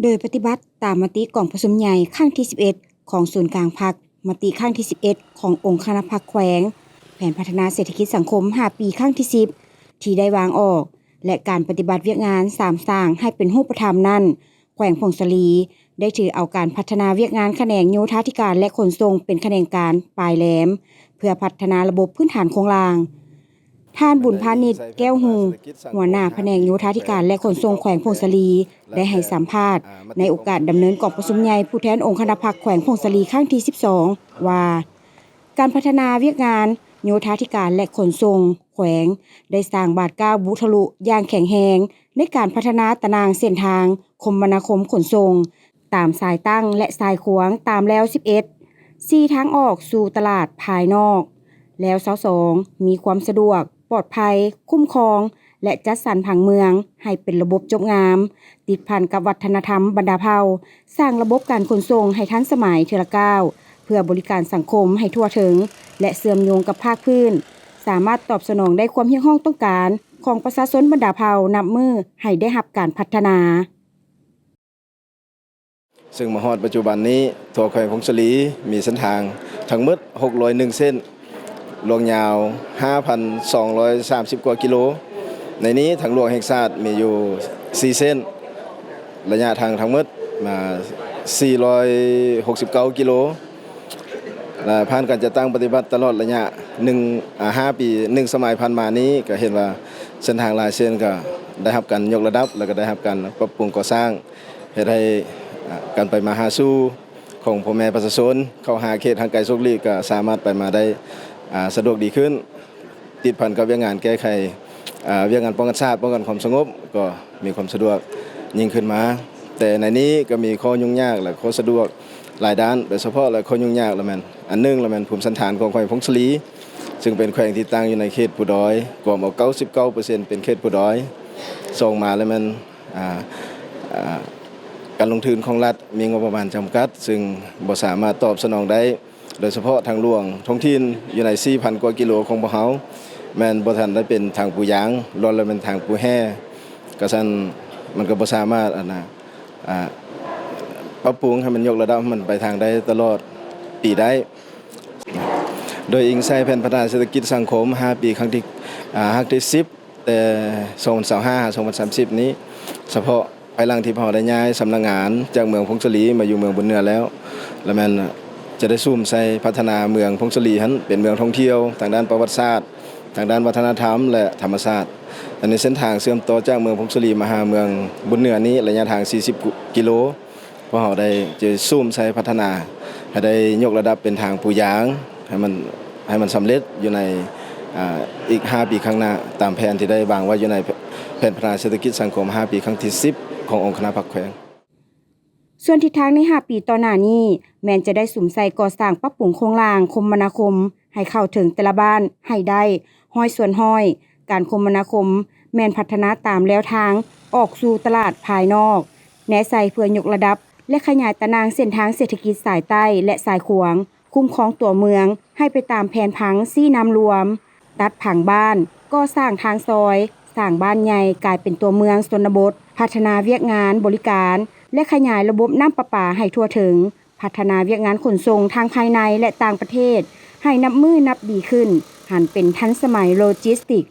ໂດຍປະຕິບັດຕາມມະຕິກອງປະຊຸມໃຫຍ່ຄັ້ງທີສິບເອັດຂອງສູນກາງພັກ, ມະຕິຄັ້ງທີສິບເອັດຂອງອົງຄະນະພັກແຂວງ, ແຜນພັດທະນາເສດຖະກິດສັງຄົມຫ້າປີຄັ້ງທີສິບ ທີ່ໄດ້ວາງອອກ ແລະ ການປະຕິບັດວຽກງານສາມສ້າງໃຫ້ເປັນຮູບປະທຳນັ້ນ, ແຂວງຜົ້ງສາລີໄດ້ຖືເອົາການພັດທະນາວຽກງານຂະແໜງໂຍທາທິການ ແລະ ຂົນສົ່ງເປັນຂະແໜງການປາຍແຫຼມ ເພື່ອພັດທະນາລະບົບພື້ນຖານໂຄງລ່າງ. ທ່ານ ບຸນພານິດ ແກ້ວຮຸ່ງ ຫົວໜ້າພະແນກໂຍທາທິການ ແລະ ຂົນສົ່ງແຂວງຜົ້ງສາລີ ໄດ້ໃຫ້ສຳພາດໃນໂອກາດດຳເນີນກອງປະຊຸມໃຫຍ່ຜູ້ແທນອົງຄະນະພັກແຂວງຜົ້ງສາລີຄັ້ງທີສິບສອງ ວ່າ ການພັດທະນາວຽກງານໂຍທາທິການ ແລະ ຂົນສົ່ງແຂວງ ໄດ້ສ້າງບາດກ້າວບຸທະລຸຢ່າງແຂງແຮງ ໃນການພັດທະນາຕາໜ່າງເສັ້ນທາງຄົມມະນາຄົມຂົນສົ່ງ ຕາມສາຍຕັ້ງ ແລະ ສາຍຂວາງຕາມແລວສິບເອັດ ສີ່ທາງອອກສູ່ຕະຫຼາດພາຍນອກ, ແລວຊາວສອງ ມີຄວາມສະດວກ, ປອດໄພ, ຄຸ້ມຄອງ ແລະ ຈັດສັນຜັງເມືອງໃຫ້ເປັນລະບົບຈົບງາມ, ຕິດພັນກັບວັດທະນະທຳບັນດາເຜົ່າ, ສ້າງລະບົບການຂົນສົ່ງໃຫ້ທັນສະໄໝເທື່ອລະກ້າວ ເພື່ອບໍລິການສັງຄົມໃຫ້ທົ່ວເຖິງ ແລະ ເຊື່ອມໂຍງກັບພາກພື້ນ, ສາມາດຕອບສະໜອງໄດ້ຄວາມຮຽກຮ້ອງຕ້ອງການຂອງປະຊາຊົນບັນດາເຜົ່ານັບມື້ໃຫ້ໄດ້ຮັບການພັດທະນາ. ເຊິ່ງມາຮອດປັດຈຸບັນນີ້ ທົ່ວແຂວງຜົ້ງສາລີມີເສັ້ນທາງທັງໝົດຫົກຮ້ອຍເອັດເສັ້ນ, ລວງຍາວຫ້າພັນສອງຮ້ອຍສາມສິບກວ່າກິໂລ. ໃນນີ້ທາງຫຼວງແຫ່ງຊາດມີຢູ່ສີ່ເສັ້ນ, ໄລຍະທາງທັງໝົດມາສີ່ຮ້ອຍຫົກສິບເກົ້າກິໂລ ແລະ ຜ່ານການຈັດຕັ້ງປະຕິບັດຕະຫຼອດໄລຍະໜຶ່ງ ອາ ຫ້າປີ ໜຶ່ງສະໄໝຜ່ານມານີ້ ກໍເຫັນວ່າເສັ້ນທາງຫຼາຍເສັ້ນກໍໄດ້ຮັບການຍົກລະດັບ ແລ້ວກໍໄດ້ຮັບການປັບປຸງກໍ່ສ້າງ ເຮັດໃຫ້ ອາ ການໄປມາຫາສູ່ຂອງພໍ່ແມ່ປະຊາຊົນເຂົ້າຫາເຂດຫ່າງໄກໂສກຫຼີກກໍສາມາດໄປມາໄດ້ ອາ ສະດວກດີຂຶ້ນ. ຕິດພັນກັບວຽກງານແກ້ໄຂ ອາ ວຽກງານປ້ອງກັນຊາດ, ປ້ອງກັນຄວາມສະຫງົບ ກໍມີຄວາມສະດວກຍິ່ງຂຶ້ນມາ. ແຕ່ໃນນີ້ກໍມີຂໍ້ຫຍຸ້ງຍາກ ແລະ ຂໍ້ສະດວກຫຼາຍດ້ານ, ໂດຍສະເພາະ ແລະ ຂໍ້ຫຍຸ້ງຍາກລະແມ່ນ ອັນໜຶ່ງລະແມ່ນພູມສັນຖານຂອງແຂວງຜົ້ງສາລີ ເຊິ່ງເປັນແຂວງທີ່ຕັ້ງຢູ່ໃນເຂດພູດອຍ, ກວມເອົາເກົ້າສິບເກົ້າເປີເຊັນເປັນເຂດພູດອຍ. ສອງມາລະແມ່ນ ອາ ອາ ການລົງທຶນຂອງລັດມີງົບປະມານຈຳກັດ ເຊິ່ງບໍ່ສາມາດຕອບສະໜອງໄດ້. ໂດຍສະເພາະທາງຫຼວງທ້ອງຖິ່ນຢູ່ໃນສີ່ພັນກວ່າກິໂລຂອງພວກເຮົາ ແມ່ນບໍ່ທັນໄດ້ເປັນທາງປູຢາງ, ລ້ວນແລ້ວແມ່ນທາງປູແຮ່. ກະຊັ້ນມັນກໍບໍ່ສາມາດ ອັນນະ ອາ ປັບປຸງໃຫ້ມັນຍົກລະດັບໃຫ້ມັນໄປທາງໄດ້ຕະຫຼອດປີໄດ້. ໂດຍອີງໃສ່ແຜນພັດທະນາເສດຖະກິດສັງຄົມຫ້າປີ ຄັ້ງທີ ອາ ຄັ້ງທີສິບ ແຕ່ສອງພັນຊາວຫ້າຫາສອງພັນສາມສິບນີ້ ສະເພາະພາຍຫຼັງທີ່ພວກເຮົາໄດ້ຍ້າຍສຳນັກງານຈາກເມືອງຜົ້ງສາລີມາຢູ່ເມືອງບຸນເໜືອແລ້ວ ລະແມ່ນຈະໄດ້ສຸມໃສ່ພັດທະນາເມືອງຜົ້ງສາລີຫັ້ນເປັນເມືອງທ່ອງທ່ຽວທາງດ້ານປະຫວັດສາດ, ທາງດ້ານວັດທະນະທຳ ແລະ ທຳມະຊາດ. ອັນນີ້ເສັ້ນທາງເຊື່ອມຕໍ່ຈາກເມືອງຜົ້ງສາລີມາຫາເມືອງບຸນເໜືອນີ້ ໄລຍະທາງສີ່ສິບກິໂລ. ພວກເຮົາໄດ້ຈະສຸມໃສ່ພັດທະນາໃຫ້ໄດ້ຍົກລະດັບເປັນທາງປູຢາງ ໃຫ້ມັນ ໃຫ້ມັນສຳເລັດຢູ່ໃນ ອາ ອີກຫ້າປີຂ້າງໜ້າ ຕາມແຜນທີ່ໄດ້ວາງໄວ້ຢູ່ໃນແຜນພັດທະນາເສດຖະກິດສັງຄົມຫ້າປີ ຄັ້ງທີສິບ ຂອງອົງຄະນະພັກແຂວງ. ສ່ວນທິດທາງໃນຫ້າປີຕໍ່ໜ້ານີ້ ແມ່ນຈະໄດ້ສຸມໃສ່ກໍ່ສ້າງປັບປຸງໂຄງລ່າງຄົມມະນາຄົມໃຫ້ເຂົ້າເຖິງແຕ່ລະບ້ານໃຫ້ໄດ້ຮ້ອຍສ່ວນຮ້ອຍ. ການຄົມມະນາຄົມແມ່ນພັດທະນາຕາມແລວທາງອອກສູ່ຕະຫຼາດພາຍນອກ. ແນໃສ່ເພື່ອຍົກລະດັບ ແລະ ຂະຫຍາຍຕາໜ່າງເສັ້ນທາງເສດຖະກິດສາຍໃຕ້ ແລະ ສາຍຂວາງ, ຄຸ້ມຄອງຕົວເມືອງໃຫ້ໄປຕາມແຜນຜັງຊີ້ນຳລວມ, ຕັດຜັງບ້ານ, ກໍ່ສ້າງທາງຊອຍ, ສ້າງບ້ານໃຫຍ່ກາຍເປັນຕົວເມືອງຊົນນະບົດ, ພັດທະນາວຽກງານບໍລິການ ແລະ ຂະຫຍາຍລະບົບນ້ຳປະປາໃຫ້ທົ່ວເຖິງ, ພັດທະນາວຽກງານຂົນສົ່ງທັງພາຍໃນ ແລະ ຕ່າງປະເທດໃຫ້ນັບມື້ນັບດີຂຶ້ນ, ຫັນເປັນທັນສະໄໝໂລຈິສຕິກ,